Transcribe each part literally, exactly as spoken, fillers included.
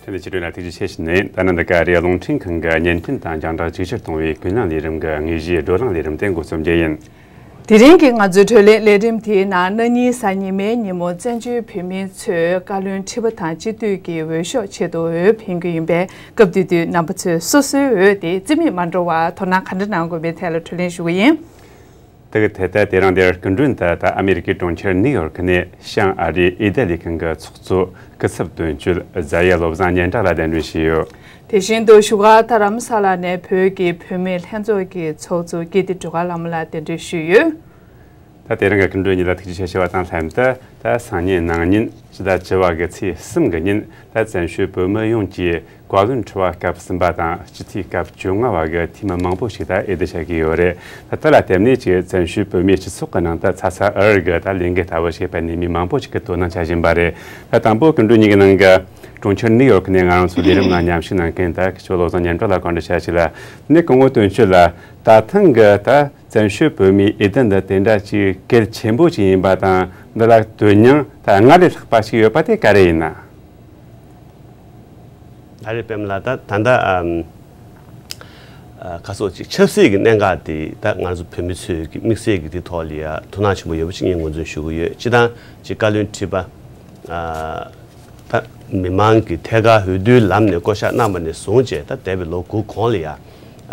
ཐེངས་འདིའི་སྤྱི་འགྲོས་ལ་ཐུགས་རྗེ་ཆེ་ཞུ་ནས། ད་ནི་འདི་ག་རེད། རླུང་འཕྲིན་ཁང་གི་བརྙན་འཕྲིན་དང་རྒྱང་བསྒྲགས་ཇེ་ཆེར་གཏོང་བའི་ཀུན་གླེང་ལས་རིམ་གྱི་དངོས་གཞིའི་བགྲོ་གླེང་ལས་རིམ་དེ་འགོ་རྩོམ་རྒྱུ་ཡིན། དེ་རིང་གི་ང་ཚོའི་བགྲོ་གླེང་ལས་རིམ་དེའི་ནང་གནངས་ཉིན་གཟའ་ཉི་མའི་ཉིན་མོ་བཙན་བྱོལ་བོད་མི་ཚོས་བཀའ་བློན་ཁྲི་པ་དང་སྤྱི་འཐུས་ཀྱི་འོས་ཤོག་ཆེད་དུ་འོས་འཕེན་རྒྱུ་ཡིན་པས། སྐབས་དེ་དུས་རྣམ་པ་ཚོས་སོ་སོའི་འོས་དེ་རྩིས་མེད་མ་འགྲོ་བར་དོ་སྣང་ག་འདྲ་གནང་དགོས་པའི་ཐད་ལ་བགྲོ་གླེང་ཞུ་གི་ཡིན། དེ་གི་ཐད་ད་དེ་རིང་འདིར་སྐུ་མགྲོན་དུ་ད་ཨ་མེ་རི་ཀའི་གྲོང་ཁྱེར་ནིའུ་ཡོག་ནས་བྱང་ཨ་རིའི་ཨེ་ཏ་ལི་ཁང་གི་ཚོགས་གཙོ་སྐུ་ཚབ་དོན་གཅོད་ཛ་ཡ་བློ་བཟང་སྙན་གྲགས་ལགས་གདན་འདྲེན་ཞུས་ཡོད། དེ་བཞིན་དུ་བཞུགས་སྒར་རྡ་རམ་ས་ལ་ནས་བོད་ཀྱི་བུད་མེད་ལྷན་ཚོགས་ཀྱི་ཚོགས་གཙོ་དགེ་ལྡན་སྒྲོལ་དཀར་ལྷ་མོ་ལགས་གདན་འདྲེན་ཞུས་ཡོད། ད་དེ་རིང་གི་སྐུ་མགྲོན་གཉིས་ལ་ཐུགས་རྗེ་ཆེ་ཞུ་བ་དང་ལྷན་དུ། ད་སང་ཉིན་གནངས་ཉིན་ཕྱི་ཟླ་བཅུ་བ་གི་ཚེས་གསུམ་གི་ཉིན་ད་བཙན་བྱོལ་བོད་མི་ཡོངས་ཀྱི་བཀའ་བློན་ཁྲི་པ་སྐབས་གསུམ་པ་དང་སྤྱི་འཐུས་སྐབས་བཅོ་ལྔ་བ་གི་འཐུས་མི་མང་པོ་ཞིག་ད་འོས་བསྡུ་བྱ་གི་ཡོད་རེད། ད་དེ་ལ་བརྟེན་ནས་ཀྱི་བཙན་བྱོལ་བོད་མིའི་སྤྱི་ཚོགས་ཀྱི་ནང་ད་ཚ་ཚ་འུར་འུར་གི་ད་ལས་འགུལ་ལྟ་བུ་ཞིག་སྤེལ་ནས་མི་མང་པོ་ཞིག་གིས་དོ་སྣང་བྱ་བཞིན་པ་རེད། ད་དང་པོ་སྐུ་མགྲོན་གཉིས་ཀྱི་ནང་གི་གྲོང་ཁྱེར་ནིའུ་ཡོག་ནས་ང་རང་ཚོ་ལས་རིམ་ནང་མཉམ་ཞུགས་གནང་མཁན་ད་སྐུ་ཞབས་བློ་བཟང་སྙན་གྲགས་ལགས་བཀའ་འདྲི་ཞུ་ཡ་ཞིག་ལ། ནི་སྐུ་ངོ་དོན་གཅོད་ལགས། ད་ཐེངས་གི་ད་བཙན་བྱོལ་བོད་མིའི་འོས་བསྡུ་འདི་དེ་འདྲ་ཅིག་གལ་ཆེན་པོ་ཅིག་ཡིན་པ་དང་། འདི་ལ་དོན་སྙིང་ད་སྔར་ལས་ལྷག་པ་ཞིག་ཡོད་པ་དེ་ག་རེ་ཡིན་ན། ཨ་རེ་པད་མ་ལགས། ད་ད་ལྟ་ཨམ་ཨ་ག་སོགས་ཅིག་ཆབ་སྲིད་ཀྱི་གནད་འགག་དེ་ད་ང་ཚོ་བོད་མི་ཚོས་ཀྱི་དམིགས་བསལ་གྱི་དེ་ཐོག་ལ་ཡ་དོ་སྣང་ཆེན་པོ་ཡོད་པ་ཞིག་ངས་ངོས་འཛིན་ཞུ་གི་ཡོད། སྤྱིར་བཏང་ཅིག་བཀའ་བློན་ཁྲི་པ་ཨ་ད་མི་མང་གི་ཐད་ཀར་འོས་བསྡུའི་ལམ་ནས་བསྐོ་བཞག་གནང་བ་ནས་བཟུང་བྱས་ད་འདས་པའི་ལོ་དགུ་གོང་ལ་ཡ།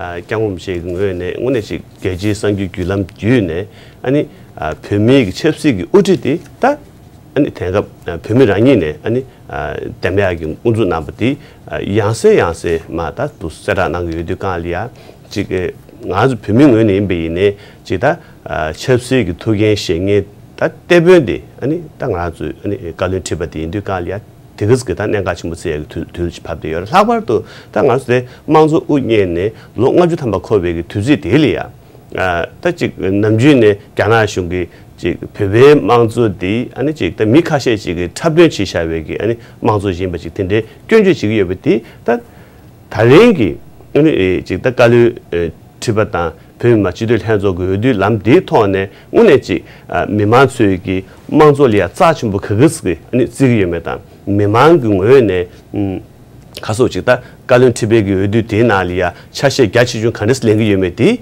ཨ་སྐྱབས་མགོན་རིན་པོ་ཆེའི་ངོས་ནས་དངོས་གནས་ཅིག་རྒྱལ་སྤྱིའི་གསར་འགྱུར་བརྒྱུད་ལམ་བརྒྱུད་ནས་ཨ་ནི་ཨ་བོད་མིའི་གི་ཆབ་སྲིད་ཀྱི་དབུ་ཁྲིད་དེ་ད་ཨ་ནི་དེང་སྐབས་ཨ་བོད་མི་རང་ཉིད་ནས་ཨ་ནི་ཨ་འདེམས་ཡག་གི་དབུ་འཛུགས་གནང་པ་དེ་ཨ་ཡང་སེ་ཡང་སེ་མ་ད་དུ་གསལ་བསྒྲགས་གནང་གི་ཡོད་དུས་སྒང་ལ་ཡ་ཅིག་ང་ཚོ་བོད་མིའི་ངོས་ནས་ཡིན་པ་ཡིན་ནའི་ཅིག་ད་ཨ་ཆབ་སྲིད་ཀྱི་ཐུགས་འགན་བཞེས་མཁན་ད་གཏེ་དཔོན་དེ་ཨ་ནི་ད་ང་ཚོའི་ཨ་ནི་བཀའ་བློན་ཁྲི་པ་དེ་ཡིན་དུས་སྒང་ལ་ཡ། དེ་ག་ཟིག་གི་ད་གནད་འགག་ཆེན་པོ་བརྩི་ཡག་གི་དུས་དུས་ཅིག་བབས་བསྡད་ཡོད་རེད། ལྷག་པར་དུ་ད་ང་ཚོ་དེ་དམངས་གཙོ་དབུ་བརྙེས་ནས་ལོ་ལྔ་བཅུ་ཐམ་པ་འཁོར་བའི་གི་དུས་ཚིགས་དེ་ལ་ཡ། ཨ་ད་ཅིག་ནམ་རྒྱུན་ནས་རྒྱ་ནག་གཞུང་གིས་ཅིག་བོད་པའི་དམངས་གཙོ་འདི་ཨ་ནི་ཅིག་ད་མི་ཁ་ཤས་ཅིག་གིས་འཁྲབ་སྟོན་བྱས་བཞག་པའི་གི་ཨ་ནི་དམངས་གཙོ་ཡིན་པ་ཅིག་དེ་འདྲའི་སྐྱོན་བརྗོད་བྱེད་ཀྱི་ཡོད་པ་དེ་ད། ད་རིང་གི་ཨ་ནི་ཅིག་ད་བཀའ་བློན་ཁྲི་པ་དང་བོད་མི་མང་སྤྱི་འཐུས་ལྷན་ཚོགས་ཀྱི་འོས་བསྡུའི་ལམ་འདིའི་ཐོག་ནས་དངོས་གནས་ཅིག་མི་མང་ཚོས་ཀྱི་དམངས་གཙོ་ལ་ཡ་རྩ་ཆེན་པོ་ག་གི་ཟིག་ཨ་ནི་བརྩི་གི་ཡོད་མེད་དང་། མི་མང་གི་ངོས་ནས་ག་སོགས་ཅིག་ད་བཀའ་བློན་ཁྲི་པའི་གི་འོས་བསྡུ་དེའི་ནང་ལ་ཡ་ཆ་ཤས་རྒྱ་ཆེ་ཆུང་ག་འདྲས་ལེན་གི་ཡོད་མེད་དེ་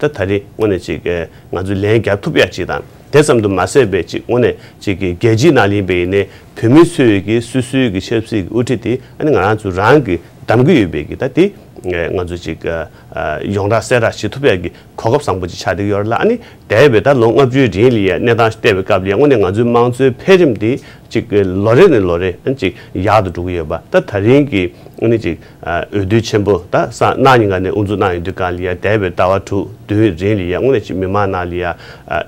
ད་ད་རིང་དངོས་གནས་ཅིག་ང་ཚོས་ལན་རྒྱག་ཐུབ་ཡ་ཅིག་དང་། དེ་ཙམ་དུ་མ་ཟད་པའི་ཅིག་དངོས་གནས་ཅིག་གི་རྒྱལ་སྤྱིའི་ནང་ལ་ཡིན་པ་ཡིན་ནའི་བོད་མི་ཚོས་ཀྱི་སོ་སོའི་གི་ཆབ་སྲིད་ཀྱི་དབུ་ཁྲིད་དེ་ཨ་ནི་ང་རང་ཚོ་རང་གི་འདེམས་ཀྱི་ཡོད་པའི་གི་ད་དེ་ང་ཚོ་ཅིག་ཡོངས་གྲགས་གསལ་བསྒྲགས་བྱེད་ཐུབ་ཡ་གི་གོ་སྐབས་བཟང་པོ་ཅིག་ཆགས་བསྡད་ཡོད་རེད་ལ། ཨ་ནི་འདས་པའི་ད་ལོ་ལྔ་བཅུའི་རིང་ལ་ཡ་གནས་སྟངས་ཤིག་བལྟས་པའི་སྐབས་ལ་ཡ་དངོས་གནས་ང་ཚོའི་དམངས་གཙོའི་འཕེལ་རིམ་དེ་ཅིག་ལོ་རེ་ནས་ལོ་རེ་ཨ་ནི་ཅིག་ཡག་ཏུ་འགྲོ་གི་ཡོད་པ། ད་ད་རིང་གི་ཨ་ནི་ཅིག་འོས་བསྡུ་ཆེན་པོ་ད་སང་གནངས་ཉིན་ག་ནས་དབུ་འཛུགས་གནང་ཡོང་དུས་སྒང་ལ་ཡ་འདས་པའི་ཟླ་བ་དྲུག་བདུན་རིང་ལ་ཡ་དངོས་གནས་ཅིག་མི་མང་ནང་ལ་ཡ་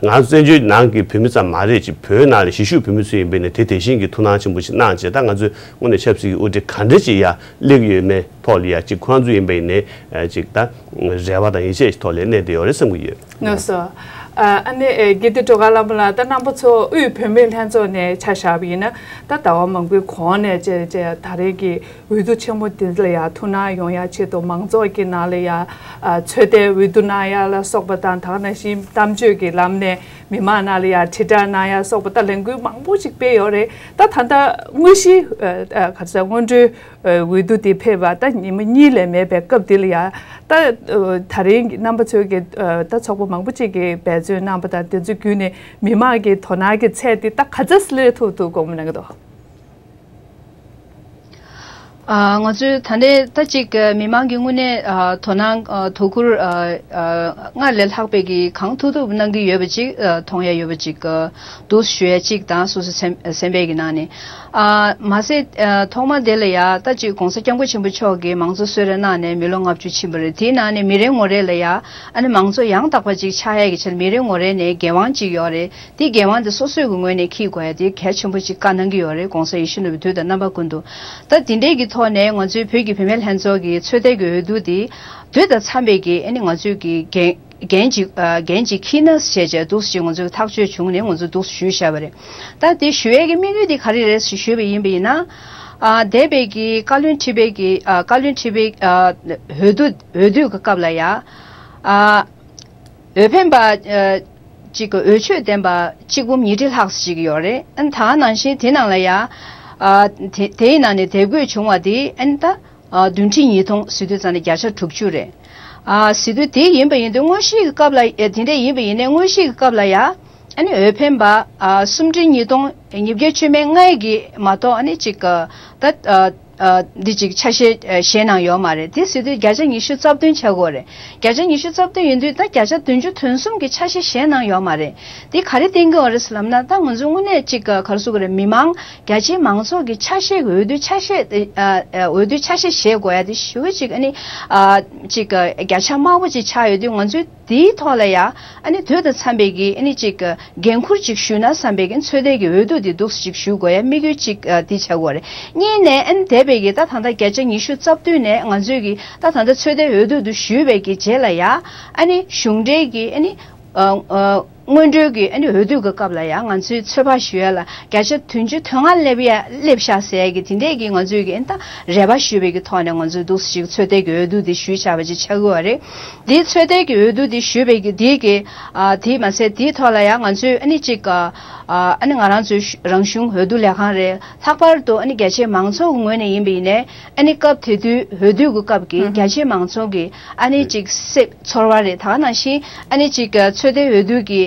ང་ཚོ་བཙན་བྱོལ་ནང་གི་བོད་མི་ཙམ་མ་རེད། ཅིག་བོད་ནང་ལ་གཞིས་བཞུགས་བོད་མི་ཚོ་ཡིན་པས་ནས་དེ་དེ་བཞིན་གྱི་ཐུགས་སྣང་ཆེན་པོ་ཞིག་གནང་བྱས། ད་ང་ཚོས་དངོས་གནས་ཆབ་སྲིད་ཀྱི་དབུ་ཁྲིད་ག་འདྲ་ཅིག་ཡ་སླེབས་ཀྱི་ཡོད་མེད་ཐོག་ལ་ཡ་ཅིག་ཁོང་ཚོ་ཡིན་པས་ནས་ཅིག་ད་རེ་བ་དང་ཡིད་ཆེས་ཀྱི་ཐོག་ལ་གནས་བསྡད་ཡོད་རེད་བསམ་གྱི་ཡོད། ལགས་སོ། ཨ་ནི་དགེ་ལྡན་སྒྲོལ་དཀར་ལྷ་མོ་ལགས། ད་རྣམ་པ་ཚོ་དབུས་བོད་མིའི་ལྷན་ཚོགས་ནས་ཆ་བཞག་པ་ཡིན་ན་ད་ཟླ་བ་མང་པོའི་གོང་ནས་བྱས་བྱས་ད་རེས་ཀྱི་འོས་བསྡུ་ཆེན་མོ་འདི་ལ་ཡ་ཐུགས་སྣང་ཡོང་ཡ་ཆེད་དུ་མང་ཚོགས་ཀྱི་ནང་ལ་ཡ་ཨ་ཚོད་ལྟའི་འོས་བསྡུ་གནང་ཡ་ལ་སོགས་པ་དང་། ད་ག་ནང་བཞིན་གཏམ་བརྗོད་ཀྱི་ལམ་ནས་མི་མང་ནང་ལ་ཡ་དྲིལ་བསྒྲགས་གནང་ཡ་སོགས་པ་ད་ལས་འགུལ་མང་པོ་ཞིག་སྤེལ་ཡོད་རེད། ད་ད་ལྟ་དངོས་གཞི་ཨ་ཨ་ག་ཚོད་སྔོན་འགྲོའི་འོས་བསྡུ་དེ་ཕེབས་པ་ད་ཉི་མ་གཉིས་ལས་མེད་པའི་སྐབས་དེ་ལ་ཡ་ད་ད་རིང་གི་རྣམ་པ་ཚོས་ཀྱི་ད་ཚོགས་པ་མང་པོ་ཅིག་གིས་འབད་བརྩོན་གནང་པ་དང་། དེ་ཚོ་བརྒྱུད་ནས་མི་མང་གི་དོ་སྣང་གི་ཚད་དེ་ད་ག་ཚོད་སླེབས་ཐུབ་ཐུབ་དགོངས་པ་གནང་གི་འདུག་ཨ། ང་ཚོས་ད་ལྟའི་ད་ཅིག་མི་མང་གི་དངོས་གནས་ཨ་དོ་སྣང་ཨ་དོ་ཁུར་ཨ་ཨ་སྔར་ལས་ལྷག་པའི་གི་གང་ཐུབ་ཐུབ་གནང་གི་ཡོད་པ་ཅིག་ཨ་མཐོང་ཡ་ཡོད་པ་ཅིག་ཨ་འདུག་ཞུ་ཡ་གཅིག་དང་། སོ་སོ་སེམས་སེམས་པའི་གི་ནང་ནས་ཨ་མ་ཟད་ཨ་ཐོག་མ་དེ་ལ་ཡ་ད་ཅིག་༸གོང་ས་༸སྐྱབས་མགོན་ཆེན་པོ་མཆོག་གིས་མང་གཙོ་གསོལ་རས་གནང་ནས་མི་ལོ་ལྔ་བཅུ་ཕྱིན་པ་རེད། དེའི་ནང་ནས་མི་རེ་ངོ་རེ་ལ་ཡ་ཨ་ནི་མང་གཙོ་ཡང་དག་པ་ཅིག་ཆགས་ཡ་གི་ཆེད་མི་རེ་ངོ་རེ་ནས་འགན་དབང་ཅིག་ཡོད་རེད། དེ་འགན་དབང་དེ་སོ་སོའི་གི་ངོས་ནས་འཁྱེར་དགོས་ཡ་དེ་གལ་ཆེན་པོ་ཅིག་བཀའ་གནང་གི་ཡོད་རེད། ༸གོང་ས་ཡིད་བཞིན་ནོར་བུའི་དུས་དང་རྣམ་པ་ཀུན་ཏུ། ད་དེ་འདྲའི་གི་ཐོག་ནས་ང་ཚོའི་བོད་ཀྱི་བུད་མེད་ལྷན་ཚོགས་ཀྱི་ཚོད་ལྟའི་གི་འོས་བསྡུ་དེ་དུས་དང་འཚམས་པའི་གི་ཨ་ནི་ང་ཚོའི་གི་འགན་འགན་ཅིག་ཨ་འགན་ཅིག་འཁྱེར་ན་བྱས་བྱས་འདུག་སེ་ང་ཚོའི་ཐག་གཅོད་བྱུང་ནས་ང་ཚོ་འདུག་སེ་ཞུས་བཞག་པ་རེད། ད་དེ་ཞུ་ཡས་ཀྱི་དམིགས་ཡུལ་དེ་ག་རེ་རེད་ཞུས་པ་ཡིན་པ་ཡིན་ན། ཨ་འདས་པའི་གི་བཀའ་བློན་ཁྲི་པའི་གི་ཨ་བཀའ་བློན་ཁྲི་པའི་ཨ་འོས་བསྡུ་འོས་བསྡུ་གི་སྐབས་ལ་ཡ་ཨ་འོས་འཕེན་པ་ཨ་གཅིག་གི་འོས་ཆོས་ལྡན་པ་གཅིག་འབུམ་ཉིས་ཁྲི་ལྷག་ཙམ་ཅིག་ཡོད་རེད། ཨ་ནི་ད་ག་ནང་བཞིན་དེ་ནང་ལ་ཡ་ ཨ་དེ་དེའི་ནང་ནས་དེབ་འགོད་བྱུང་བ་དེ་ཨ་ནི་ད་ཨ་བདུན་ཁྲི་ཉིས་སྟོང་ཟེར་དུས་ཙང་ནས་བརྒྱ་ཆ་དྲུག་ཅུ་རེད། ཨ་ཟེར་དུས་དེ་ཡིན་པ་ཡིན་དུས་དངོས་གཞི་གི་སྐབས་ལ་ཨེ་དེ་འདྲས་ཡིན་པ་ཡིན་ནའི་དངོས་གཞི་གི་སྐབས་ལ་ཡ་ཨ་ནི་འོས་འཕེན་པ་ཨ་སུམ་ཁྲི་ཉིས་སྟོང་ཉིས་བརྒྱ་བཅུ་མེད་ལྔ་གི་མ་གཏོགས་ཨ་ནི་ཅིག་ཨ་ད་ཨ་ཨ་འདི་ཅིག་ཆ་ཤས་ཨ་བཞེས་གནང་ཡོད་མ་རེད། དེ་ཟེར་དུས་བརྒྱ་ཆ་ཉི་ཤུ་རྩ་བདུན་ཆགས་ཀྱི་ཡོད་རེད། བརྒྱ་ཆ་ཉི་ཤུ་རྩ་བདུན་ཡིན་དུས་ད་བརྒྱ་ཆ་བདུན་ཅུ་དོན་གསུམ་གྱི་ཆ་ཤས་བཞེས་གནང་ཡོད་མ་རེད། དེ་ག་རེ་བསྟན་གྱི་ཡོད་རེད་ཟེར་ལབ་ན་ད་ང་ཚོ་དངོས་གནས་ཅིག་ག་རེ་ཟེར་དགོས་རེད། མི་མང་རྒྱ་ཆེའི་མང་ཚོགས་ཀྱི་ཆ་ཤས་འོས་བསྡུ་ཆ་ཤས་ཨ་ཨ་འོས་བསྡུ་ཆ་ཤས་བཞེས་དགོས་ཡ་དེ་ཞེ་པོ་ཅིག་ཨ་ནི་ཨ་ཅིག་བརྒྱ་ཆ་དམའ་པོ་ཅིག་ཆགས་ཡོད་དུས་ང་ཚོས་དེའི་ཐོག་ལ་ཡ་ཨ་ནི་དུས་དང་འཚམ་པའི་གི་ཨ་ནི་ཅིག་འགན་འཁུར་ཅིག་ཞུས་ན་བསམ་པའི་གི་ཚོད་ལྟའི་གི་འོས་བསྡུ་དེ་འདུག་སེ་ཅིག་ཞུ་དགོས་ཡ་དམིགས་ཡུལ་ཅིག་ཨ་དེ་ཆགས་ཀྱི་ཡོད་རེད། གཉིས་ནས་ཨ་ནི་འདས་པའི་གི་ད་ད་ལྟ་བརྒྱ་ཆ་ཉི་ཤུ་རྩ་བདུན་ནས་ང་ཚོས་གི་ད་ད་ལྟ་ཚོད་ལྟའི་འོས་བསྡུ་དེ་ཞུས་པའི་གི་རྗེས་ལ་ཡ་ཨ་ནི་གཞུང་འབྲེལ་གི་ཨ་ནི་ཨ་ཨ་སྔོན་འགྲོའི་གི་ཨ་ནི་འོས་བསྡུ་གི་སྐབས་ལ་ཡང་ང་ཚོས་ཚོད་དཔག་ཞུ་ཡ་ལ་བརྒྱ་ཆ་བདུན་ཅུ་དོན་ལྔ་སླེབས་ཡ་སླེབས་ཤག་ཟེར་ཡ་གི་དེ་འདྲས་གི་ང་ཚོས་གི་ཨ་ནི་ད་རེ་བ་ཞུ་བའི་གི་ཐོག་ནས་ང་ཚོས་འདུག་སེ་ཅིག་ཚོད་ལྟའི་གི་འོས་བསྡུ་དེ་ཞུས་བཞག་པ་ཅིག་ཆགས་ཀྱི་ཡོད་རེད། དེའི་ཚོད་ལྟའི་གི་འོས་བསྡུ་དེ་ཞུས་པའི་གི་དེའི་གི་ཨ་དེས་མ་ཟད་དེའི་ཐོག་ལ་ཡང་ང་ཚོས་ཨ་ནི་ཅིག་ཨ་ཨ་ནི་ང་རང་ཚོའི་རང་གཞུང་འོས་བསྡུ་ལས་ཁང་རེད། ལྷག་པར་དུ་ཨ་ནི་རྒྱ་ཆེའི་མང་ཚོགས་ཀྱི་ངོས་ནས་ཡིན་པ་ཡིན་ནའི་ཨ་ནི་སྐབས་དེ་དུས་འོས་བསྡུ་གི་སྐབས་ཀྱི་རྒྱ་ཆེའི་མང་ཚོགས་ཀྱི་ཨ་ནི་ཅིག་སེམས་ཚོར་བ་རེད། ད་ག་ནང་བཞིན་ཨ་ནི་ཅིག་ཚོད་ལྟའི་འོས་བསྡུ་གི་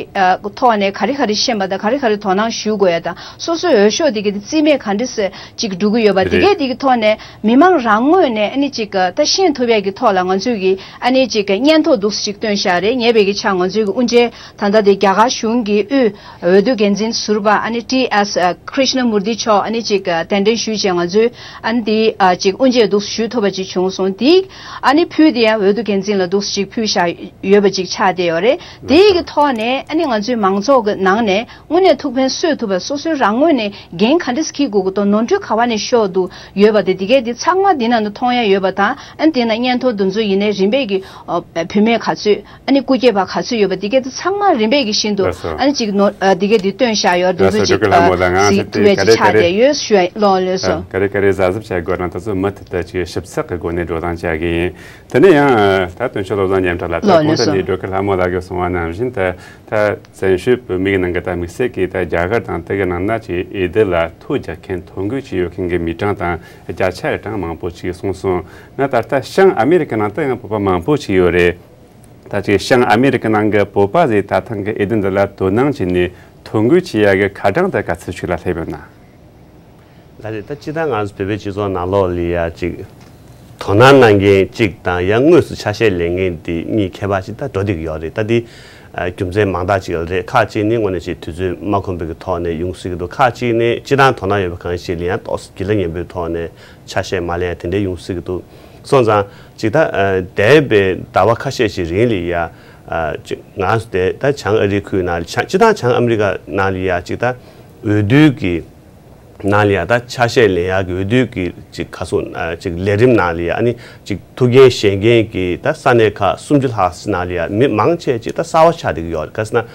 ཐོག་ནས་ག་རེ་ག་རེ་ཤེས་པ་དང་ག་རེ་ག་རེ་དོ་སྣང་ཞུ་དགོས་ཡ་དང་སོ་སོའི་འོས་ཤོག་དེ་གི་རྩིས་མེད་ག་འདྲ་སེ་ཅིག་འགྲོ་གི་ཡོད་པ་དེ་གས་དེ་གི་ཐོག་ནས་མི་མང་རང་ངོས་ནས་ཨ་ནི་ཅིག་ད་ཤེས་ཐུབ་ཡ་གི་ཐོག་ལ་ང་ཚོས་གི་ཨ་ནི་ཅིག་སྙན་ཐོ་འདུག་སེ་ཅིག་བཏོན་བཞག་རེད། ཉེ་བའི་གི་ཆ་ང་ཚོས་གི་དབུ་འབྱེད་ད་ལྟ་དེ་རྒྱ་གར་གཞུང་གི་དབུས་འོས་བསྡུ་འགན་འཛིན་ཟུར་པ་ཨ་ནི་ཊི་ཨེས་ཀྲིཤ་ན་མུར་ཏི་མཆོག་ཨ་ནི་ཅིག་གདན་འདྲེན་ཞུས་བྱས་ང་ཚོས་ཨ་ནི་དེ་ཅིག་དབུ་འབྱེད་འདུག་སེ་ཞུ་ཐུབ་པ་ཅིག་བྱུང་སོང་། དེ་ཨ་ནི་ཕུལ་དེ་ཡང་འོས་བསྡུ་འགན་འཛིན་ལ་འདུག་སེ་ཅིག་ཕུལ་བཞག་ཡོད་པ་ཅིག་ཆགས་བསྡད་ཡོད་རེད། དེའི་གི་ཐོག་ནས་ཨ་ནི་ང་ཚོའི་མང་ཚོགས་ཀྱི་ནང་ནས་དངོས་གནས་ཐུགས་ཕན་གསོས་ཐུབ་པ་སོ་སོའི་རང་ངོས་ནས་འགན་ག་འདྲས་འཁྱེར་དགོས་ཀྱི་འདུག་ནོར་འཁྲུལ་ག་བ་ནས་ཤོར་འདུག་ཡོད་པ་དེ་དེ་གས་དེ་ཚང་མ་འདི་ནང་དུ་མཐོང་ཡ་ཡོད་པ་དང་ཨ་ནི་དེ་ན་སྙན་ཐོ་འདི་ཚོ་ཡིན་ནའི་རིམ་པས་ཀྱི་བུད་མེད་ག་ཚོད་ཨ་ནི་སྐུ་སྐྱེས་པ་ག་ཚོད་ཡོད་པ་དེ་གས་དེ་ཚང་མ་རིམ་པས་ཀྱི་བཞིན་དུ་ལགས་སོ། ཨ་ནི་ཅིག་ནོར་ཨ་དེ་གས་དེ་བཏོན་བཞག་ཡོད་རེད། ལགས་སོ། འདི་ཚོ་ཅིག་ཨ་གཟིགས་ཐུབ་ཡ་ཅིག་ཆགས་བསྡད་ཡོད་ཞུ་ཡ་ལགས་ལགས་སོ། ཨ་ག་རེ་ག་རེ་གཟབ་གཟབ་བྱེད་དགོས་རང་ད་ཚོ་མུ་མཐུད་དུ་ཅིག་ཞིབ་ཚགས་ཀྱི་སྒོ་ནས་འགྲོ་སྟངས་བྱ་གི་ཡིན། དེ་ནས་ཡང་ད་དོན་གཅོད་བློ་བཟང་སྙན་གྲགས་ལགས་ད་ལགས་གོང་ལགས་ད་སོ། ནས་སྒྲོལ་དཀར་ལྷ་མོ་ལགས་ཀྱིས་གསུངས་པ་ནང་བཞིན་ད་ད་བཙན་བྱོལ་བོད་མིའི་ནང་གི་ད་དམིགས་བསལ་གྱིས་ད་རྒྱ་གར་དང་དེ་གི་ནང་ན་ཅིག་འོས་བསྡུ་ལ་ཐོ་རྒྱག་མཁན་ཐོ་འགོད་བྱས་ཡོད་མཁན་གྱི་མི་གྲངས་དང་བརྒྱ་ཆ་གྲངས་མང་པོ་ཅིག་གསུངས་སོང་། ང་ད་ལྟ་བྱང་ཨ་མེ་རི་ཀའི་ནང་ད་ཡང་བོད་པ་མང་པོ་ཅིག་ཡོད་རེད། ད་ཅིག་བྱང་ཨ་མེ་རི་ཀའི་ནང་གི་བོད་པ་ཟིག་ད་ཐེངས་ཀྱི་འོས་བསྡུ་འདི་ལ་དོ་སྣང་བྱས་ནས་ཐོ་འགོད་བྱེད་ཡ་གི་ཁ་གྲངས་དེ་ག་ཚོད་ཅིག་ལ་སླེབས་ཡོད་ན། ལགས་རེད། ད་སྤྱིར་བཏང་ང་ཚོ་བོད་པའི་སྤྱི་ཚོགས་ནང་ལོགས་ལ་ཡ་ཅིག་དོ་སྣང་གནང་མཁན་གཅིག་དང་ཡང་དངོས་སུ་ཆ་ཤས་ལེན་མཁན་དེ་གཉིས་ཁྱད་པར་ཅིག་ད་འགྲོ་བསྡད་ཀྱི་ཡོད་རེད། ད་འདི་རྒྱུ་མཚན་མང་དག་ཅིག་ཡོད་རེད། ཁག་ཅིག་ནི་དངོས་གནས་ཅིག་དུས་ཚོད་མ་ཁོམ་པའི་གི་ཐོག་ནས་ཡོང་སྲིད་ཀྱི་འདུག་ཁག་ཅིག་ནི་སྤྱིར་བཏང་དོ་སྣང་ཡོད་པ་གང་ཞིག་ལ་ཡང་ཏོག་ཙམ་སྒྱིད་ལ་ཉན་པོའི་ཐོག་ནས་ཆ་ཤས་མ་ལེན་ཡ་དེ་འདྲ་ཡོང་སྲིད་ཀྱི་འདུག་སོང་ཙང་ཅིག་ད་འདས་པའི་ཟླ་བ་ཁ་ཤས་ཤིག་རིང་ལ་ཡ་ཅིག་ང་ཚོ་དེ་ད་བྱང་ཨ་རིའི་ཁུལ་ནང་ལ་སྤྱིར་བཏང་བྱང་ཨ་མི་རི་ཀ་ནང་ལ་ཡ་ཅིག་ད་འོས་བསྡུ་གི་ནང་ལ་ཡ་ད་ཆ་ཤས་ལེན་ཡག་གི་འོས་བསྡུ་གི་ཅིག་ག་སོ་ཅིག་ལས་རིམ་ནང་ལ་ཡ་ཨ་ནི་ཅིག་ཐུགས་འགན་བཞེས་མཁན་གྱི་ད་ས་གནས་ཁག་སུམ་ཅུ་ལྷག་ཙམ་ནང་ལ་ཡ་མི་མང་ཆེ་ཅིག་ད་གསར་པ་ཆགས་བསྡད་ཀྱི་ཡོད་རེད། ག་ཟེར་ན་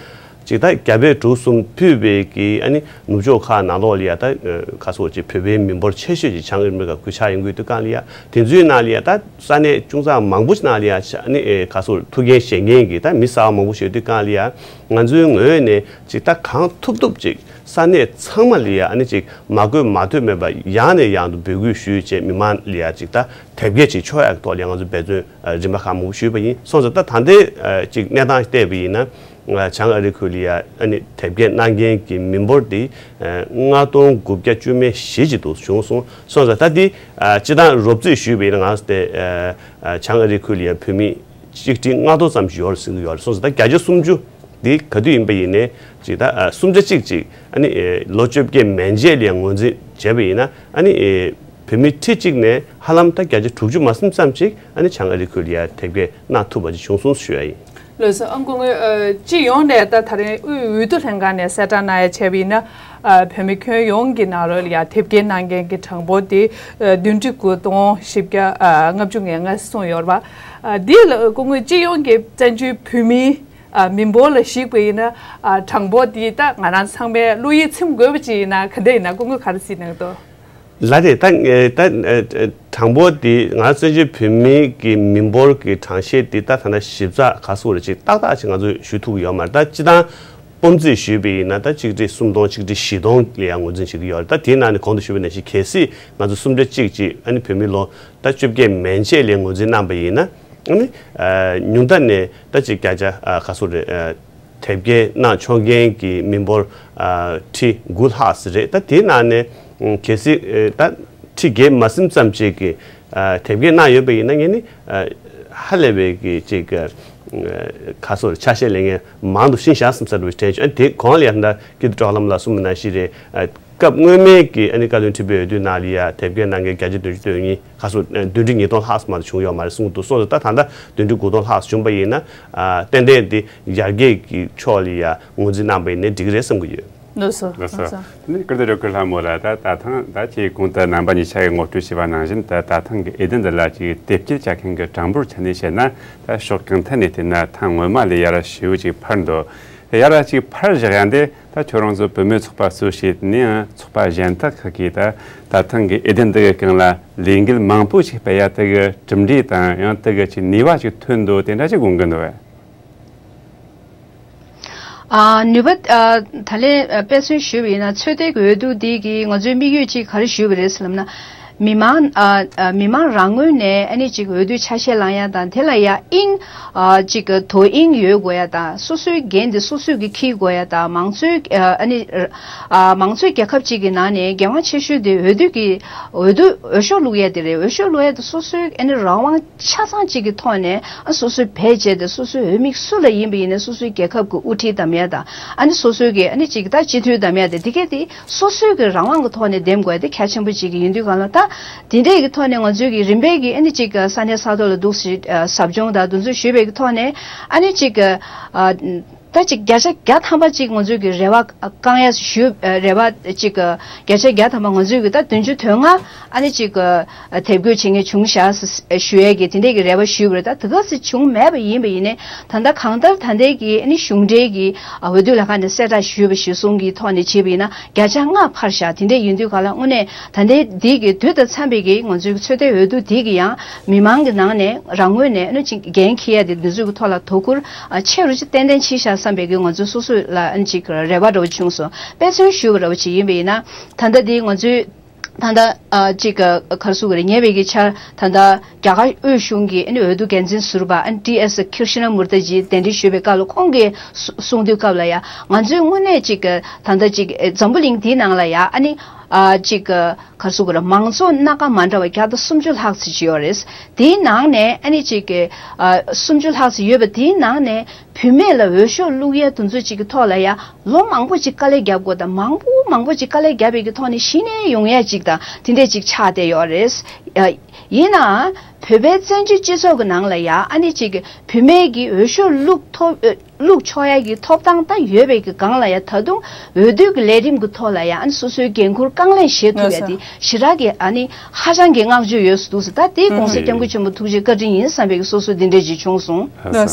ཅིག་ད་རྒྱ་བལ་འབྲུག་གསུམ་ཕུད་པའི་གི་ཨ་ནི་ནུབ་ཕྱོགས་ཁག་ནང་ལོགས་ལ་ཡ་ད་ག་སོ་ཅིག་བོད་པའི་མི་འབོར་ཆེ་ཤོས་ཅིག་བྱང་ཨ་མི་རི་ཀ་གུས་ཕྱག་ཡོང་གི་དུས་སྒང་ལ་ཡ་དེ་ཚོའི་ནང་ལ་ཡ་ད་ས་གནས་ཅུང་ཙག་མང་པོ་ཅིག་ནང་ལ་ཡ་ཨ་ནི་ག་སོ་ཐུགས་འགན་བཞེས་མཁན་གྱི་ད་མི་གསར་པ་མང་པོ་ཞིག་ཡོད་དུས་སྒང་ལ་ཡ་ང་ཚོའི་ངོས་ནས་ཅིག་ད་གང་ཐུབ་ཐུབ་ཅིག་ས་གནས་ཚང་མ་ལ་ཡ་ཨ་ནི་ཅིག་མ་བསྐོས་མ་ཐོན་མེད་པ་ཡང་ནས་ཡང་དུ་འབོད་སྐུལ་ཞུས་བྱས་མི་མང་ལ་ཡ་ཅིག་ད་དེབ་སྐྱེལ་ཅིག་ཆོག་ཡག་གི་ཐོག་ལ་ཡ་ང་ཚོ་འབད་བརྩོན་རིམ་པ་ཁག་མང་པོ་ཞུས་པ་ཡིན། སོང་ཙང་ད་ད་ལྟའི་ཅིག་གནས་སྟངས་བལྟས་པ་ཡིན་ན་བྱང་ཨ་རིའི་ཁུལ་ལ་ཡ་ཨ་ནི་དེབ་སྐྱེལ་གནང་མཁན་གྱི་མི་འབོར་དེ་ལྔ་སྟོང་དགུ་བརྒྱ་བཅུ་མེད་བཞི་ཅིག་འདུག་བྱུང་སོང་། སོང་ཙང་ད་འདི་སྤྱིར་བཏང་རོབ་རྩིས་ཞུས་པ་ཡིན་ན་ང་ཚོ་དེ་བྱང་ཨ་རིའི་ཁུལ་ལ་ཡ་བོད་མི་ཆིག་ཁྲི་ལྔ་སྟོང་ཙམ་ཞིག་ཡོད་རེད་ཟེར་གྱི་ཡོད་རེད། སོང་ཙང་ད་བརྒྱ་ཆ་སུམ་ཅུ་འདི་ག་དུས་ཡིན་པ་ཡིན་ནའི་ཅིག་ད་ཨ་གསུམ་ཆ་གཅིག་ཅིག་ཨ་ནི་ཨེ་ལོ་བཅོ་བརྒྱད་མན་ཆད་ལ་ངོས་འཛིན་བྱས་པ་ཡིན་ན་ཨ་ནི་ཨེ་བོད་མི་ཁྲི་གཅིག་ནས་ཧ་ལམ་ད་བརྒྱ་ཆ་དྲུག་ཅུ་མ་ཟིན་ཙམ་ཅིག་ཨ་ནི་བྱང་ཨ་རིའི་ཁུལ་ལ་ཡ་དེབ་སྐྱེལ་གནང་ཐུབ་པ་ཅིག་བྱུང་སོང་ཞུ་ཡ་ཡིན། ལགས་སོ། ཨང་སྐུ་ངོ་ཨ་སྤྱི་ཡོངས་ནས་ད་ད་རིང་དབུས་འོས་བསྡུ་ལྷན་ཁང་ནས་གསལ་བསྒྲགས་གནང་ཡ་བྱས་པ་ཡིན་ན་ཨ་བོད་མི་ཁྱོན་ཡོངས་ཀྱི་ནང་ལོགས་ལ་ཡ་དེབ་སྐྱེལ་གནང་མཁན་གྱི་གྲངས་འབོར་དེ་ཨ་བདུན་ཁྲི་དགུ་སྟོང་བཞི་བརྒྱ་ཨ་ལྔ་བཅུ་ང་ལྔ་གསུངས་ཡོད་རེད་པ། ཨ་འདི་ལ་སྐུ་ངོ་སྤྱི་ཡོངས་ཀྱི་བཙན་བྱོལ་བོད་མིའི་ཨ་མི་འབོར་ལ་གཞིགས་པ་ཡིན་ན་ཨ་གྲངས་འབོར་འདི་ད་ང་རང་ཚང་མས་བློ་ཡིད་ཚིམ་དགོས་པ་ཅིག་ཡིན་ན་ག་འདྲ་ཡིན་ན་སྐུ་ངོས་ག་རེ་གཟིགས་གནང་འདུག་ལགས་རེད། ད་ད་གྲངས་འབོར་འདི་ང་བཙན་བྱོལ་བོད་མི་གི་མི་འབོར་གྱི་གྲངས་བཤེར་འདི་ད་ད་ལྟ་ཞིབ་ཚགས་ག་སོ་རེ་ཅིག་ཏག་ཏག་ཅིག་ང་ཚོས་ཞུ་ཐུབ་ཀྱི་ཡོད་མ་རེད། ད་སྤྱིར་བཏང་ སྤོམ་རྩིས་ཞུས་པ་ཡིན་ན་ད་ཆིག་ཁྲི་སུམ་སྟོང་ཆིག་ཁྲི་བཞི་སྟོང་ལ་ཡང་ངོས་འཛིན་བྱེད་ཀྱི་ཡོད་རེད། ད་དེའི་ནང་ནས་གོང་དུ་ཞུས་པ་ནང་བཞིན་གལ་སྲིད་ང་ཚོ་སུམ་ཁྲི་གཅིག་ཅིག་ཨ་ནི་བོད་མི་ལོ་ད་བཅོ་བརྒྱད་མན་ཆད་ལ་ངོས་འཛིན་གནང་པ་ཡིན་ན་ཨ་ནི་ཉུང་མཐའ་ནས་ད་ཅིག་བརྒྱ་ཆ་ག་ཚོད་རེད། དེབ་སྐྱེལ་གནང་ཆོག་མཁན་གྱི་མི་འབོར་ཁྲི་དགུ་ལྷག་ཙམ་རེད། ད་དེའི་ནང་ནས་གལ་སྲིད་ད་ཁྲི་བརྒལ་མ་ཟིན་ཙམ་ཅིག་གིས་དེབ་སྐྱེལ་གནང་ཡོད་པ་ཡིན་ན་ངས་ནི་ཧ་ལས་པའི་གི་ཅིག་ཁ་སོར་ཆ་ཤས་ལེན་མཁན་མང་དུ་ཕྱིན་བཞག་བསམ་ས་རུ་དྲན་བྱུང་། དེ་གོང་ལ་ཡང་ད་ཀི་ཏི་ཀྲོག་ལམ་ལ་གསུངས་པ་ནང་བཞིན་རེད། སྐབས་སྔོན་མའི་གི་ཨ་ནི་བཀའ་བློན་ཁྲི་པའི་འོས་བསྡུ་ནང་ལ་ཡ་དེབ་སྐྱེལ་གནང་མཁན་བརྒྱ་ཆ་བདུན་ཅུ་དོན་གཉིས་ཁ་སོ་བདུན་ཁྲི་ཉིས་སྟོང་ལྷག་ཙམ་མ་གཏོགས་བྱུང་ཡོད་མ་རེད་གསུངས་འདུག་སོང་ཙང་ད་ད་ལྟ་བདུན་ཁྲི་དགུ་སྟོང་ལྷག་ཙམ་བྱུང་པ་ཡིན་ན་ཏན་ཏན་དེ་ཡར་རྒྱས་ཀྱི་ཕྱོགས་ལ་ཡ་ངོས་འཛིན་གནང་པ་ཡིན་ན་འགྲིག་གི་རེད་བསམ་གྱི་ཡོད། ལགས་སོ། ལགས་སོ། དེ་ནས་ཀིརྟི་རུ་ཁག་ལྷ་མོ་ལ་ད་ད་ཐེངས་ད་ཅིག་གོང་དུ་རྣམ་པ་གཉིས་ཆ་གིས་ངོ་སྤྲོད་བྱས་པ་ནང་བཞིན་ད་ད་ཐེངས་ཀྱི་འོས་བསྡུ་འདི་ལ་ཅིག་དེབ་སྐྱེལ་བྱ་མཁན་གྱི་གྲངས་འབོར་ཆ་ནས་བཤད་ན་ད་ཕྱོགས་གང་ཐད་ནས་བལྟས་ན་ཐེངས་སྔོན་མ་ལས་ཡར་ཞེ་པོ་ཅིག་འཕར་འདུག་ཡར་ཅིག་འཕར་བཞག་ཡ་འདི་ད་ཁྱོད་རང་ཚོ་བུད་མེད་ཚོགས་པ་གཙོས་བྱས་ནས་ཡང་ཚོགས་པ་གཞན་དག་ཁག་གིས་ད་ད་ཐེངས་ཀྱི་འོས་བསྡུ་འདི་གི་སྒང་ལ་ལས་འགུལ་མང་པོ་ཞིག་སྤེལ་ཡ་དེ་གི་གྲུབ་འབྲས་དང་ཡང་དེ་གི་ཅིག་ནུས་པ་ཞིག་ཐོན་འདུག་དེ་འདྲ་ཅིག་དགོངས་ཀྱི་འདུག་བས། ཨ་ནུས་པ་ཨ་ད་ལན་ཨ་དཔེ་མཚོན་ཞུས་པ་ཡིན་ན་ཚོད་ལྟའི་འོས་བསྡུ་འདི་གིས་ང་ཚོའི་དམིགས་ཡུལ་གཅིག་ག་རེ་ཞུས་པ་རེད་ཟེར་ལབ་ན། མི་མང་ཨ་ཨ་མི་མང་རང་ངོས་ནས་ཨ་ནི་ཅིག་འོས་བསྡུ་ཆ་ཤས་བླང་ཡ་དང་དེ་ལ་ཡ་དབྱིངས་ཨ་ཅིག་དོ་དབྱིངས་ཡོད་དགོས་ཡ་དང་སོ་སོའི་འགན་དེ་སོ་སོས་ཀྱི་འཁྱེར་དགོས་ཡ་དང་མང་གཙོའི་ཨ་ནི་ཨ་མང་གཙོའི་རྒྱལ་ཁབ་ཅིག་གི་ནང་ནས་འགན་དབང་ཆེ་ཤོས་དེ་འོས་བསྡུ་གི་འོས་བསྡུ་འོས་ཤོག་བླུག་ཡ་དེ་རེད། འོས་ཤོག་བླུག་ཡ་དེ་སོ་སོའི་ཨ་ནི་རང་དབང་ཆ་ཚང་གཅིག་གི་ཐོག་ནས་ཨ་སོ་སོའི་བེད་སྤྱད་དེ་སོ་སོའི་འོས་མི་སུ་ལ་ཡིན་པ་ཡིན་ནའི་སོ་སོའི་རྒྱལ་ཁབ་ཀྱི་དབུ་ཁྲིད་བདམས་ཡ་དང་ཨ་ནི་སོ་སོའི་གི་ཨ་ནི་གཅིག་ད་སྤྱི་འཐུས་བདམས་ཡ་དེ་དེ་གས་དེ་སོ་སོའི་གི་རང་དབང་གི་ཐོག་ནས་འདེམས་དགོས་ཡ་དེ་གལ་ཆེན་པོ་གཅིག་གི་ཡིན་དུས་གང་ལ་ད་དེ་འདྲས་གི་ཐོག་ནས་ང་ཚོའི་གི་རིམ་པས་གི་ཨ་ནི་གཅིག་ས་གནས་ས་ཐོག་ལ་འདུག་སེ་ཟབ་སྦྱོང་དང་འདུ་འཛོམས་ཞུས་པའི་གི་ཐོག་ནས་ཨ་ནི་གཅིག་ད་གཅིག་བརྒྱ་ཆ་བརྒྱ་ཐམ་པ་གཅིག་ང་ཚོའི་གི་རེ་བ་བསྐང་ཡ་ཞུ་རེ་བ་གཅིག་བརྒྱ་ཆ་བརྒྱ་ཐམ་པ་ང་ཚོའི་གི་ད་བདུན་ཅུ་དོན་ལྔ་ཨ་ནི་གཅིག་དེབ་འགོད་བྱེད་མཁན་བྱུང་ཤག་ཟེར་ཞུ་ཡས་ཀྱི་དེ་འདྲས་ཀྱི་རེ་བ་ཞུས་པ་རེད། ད་དེ་ག་ཚོད་བྱུང་མེད་པ་ཡིན་པ་ཡིན་ནའི་ད་ལྟ་གང་ལྟར་ད་ལྟའི་གི་ཨ་ནི་གཞུང་འབྲེལ་གྱི་འོས་བསྡུ་ལས་ཁང་ནས་གསལ་བསྒྲགས་ཞུས་པ་གཞིར་བཟུང་གི་ཐོག་ནས་བྱས་པ་ཡིན་ན་བརྒྱ་ཆ་ལྔ་འཕར་ཤག་དེ་འདྲས་ཡིན་དུས་ག་ལ་དངོས་གནས་ད་ལྟའི་འདི་གི་དུས་དང་འཚམས་པའི་གི་ང་ཚོའི་ཚོད་ལྟའི་འོས་བསྡུ་འདི་གི་ཡང་མི་མང་གི་ནང་ནས་རང་ངོས་ནས་ཨ་ནི་ཅིག་འགན་འཁྱེར་ཡ་དེ་འདི་ཚོའི་གི་ཐོག་ལ་དོ་ཁུར་ཆེ་རུ་ཅིག་ཏན་ཏན་ཕྱིན་ཤག་བསམ་པའི་གི་ང་ཚོ་སོ་སོ་ལ་ཨ་ནི་ཅིག་རེ་བ་འདྲ་བོ་བྱུང་སོང་། དཔེ་མཚོན་ཞུ་བ་འདྲ་བོ་ཅིག་ཡིན་པ་ཡིན་ན་ད་ལྟ་འདི་ང་ཚོའི། ད་ལྟ་ཨ་གཅིག་ག་ག་རེ་ཟེར་དགོས་རེད། ཉེ་བའི་གི་ཆར་ད་ལྟ་རྒྱ་གར་དབུས་གཞུང་གི་ཨ་ནི་འོས་བསྡུ་འགན་འཛིན་ཟུར་པ་ཨ་ནི་ཊི་ཨེས་ཀིར་ཤི་ན་མུར་ཏ་ཇི་གདན་འདྲེན་ཞུས་པའི་སྐབས་ལ་ཁོང་གིས་གསུ་གསུངས་དུས་སྐབས་ལ་ཡ་ང་ཚོའི་དངོས་གནས་གཅིག་ག་ད་ལྟ་གཅིག་འཛམ་བུ་གླིང་འདིའི་ནང་ལ་ཡ་ཨ་ནི་ཨ་གཅིག་ག་ག་རེ་ཟེར་དགོས་རེད། མང་གཙོ་སྣ་ཁ་མ་འདྲ་བ་བརྒྱ་དང་སུམ་ཅུ་ལྷག་ཙམ་ཅིག་ཡོད་རེད། དེའི་ནང་ནས་ཨ་ནི་གཅིག་ག་ཨ་སུམ་ཅུ་ལྷག་ཙམ་ཡོད་པ་དེའི་ནང་ནས། བུད་མེད་ལ་འོས་ཤོག་བླུག་ཡ་དེ་ཚོ་ཅིག་གི་ཐོག་ལ་ཡ་ལོ་མང་པོ་ཅིག་དཀའ་ལས་རྒྱབ་དགོས་དང་མང་པོ་མང་པོ་ཅིག་དཀའ་ལས་རྒྱབ་པའི་གི་ཐོག་ནས་གཞི་ནས་ཡོང་ཡ་ཅིག་དང་དེ་འདྲས་ཅིག་ཆགས་བསྡད་ཡོད་རེད། ཡ་ཡིན་ནའང་བོད་པའི་བཙན་བྱོལ་སྤྱི་ཚོགས་ཀྱི་ནང་ལ་ཡ་ཨ་ནི་ཅིག་གི་བུད་མེད་ཀྱི་འོས་ཤོག་བླུག་ཐོབ་ཨ་བླུག་ཆོག་ཡ་གི་ཐོབ་ཐང་ད་ཡོད་པའི་གི་སྒང་ལ་ཡ་ད་དུང་འོས་བསྡུ་གི་ལས་རིམ་གི་ཐོག་ལ་ཡ་ཨ་ནི་སོ་སོའི་འགན་ཁུར་རྐང་ལེན་བྱེད་ཐུབ་ཡ་དེ་ཞེ་དྲག་གི་ཨ་ནི་ཧ་ཅང་གི་བསྔགས་བརྗོད་ཡོད་སུ་འདུག་ཟེར། ད་དེའི་གོང་ས་སྐྱབས་མགོན་ཆེན་པོ་ཐུགས་རྗེ་བཀའ་དྲིན་ཡིན་བསམ་པའི་གི་སོ་སོ་འདི་འདྲས་ཅིག་བྱུང་སོང་། ལགས་སོ།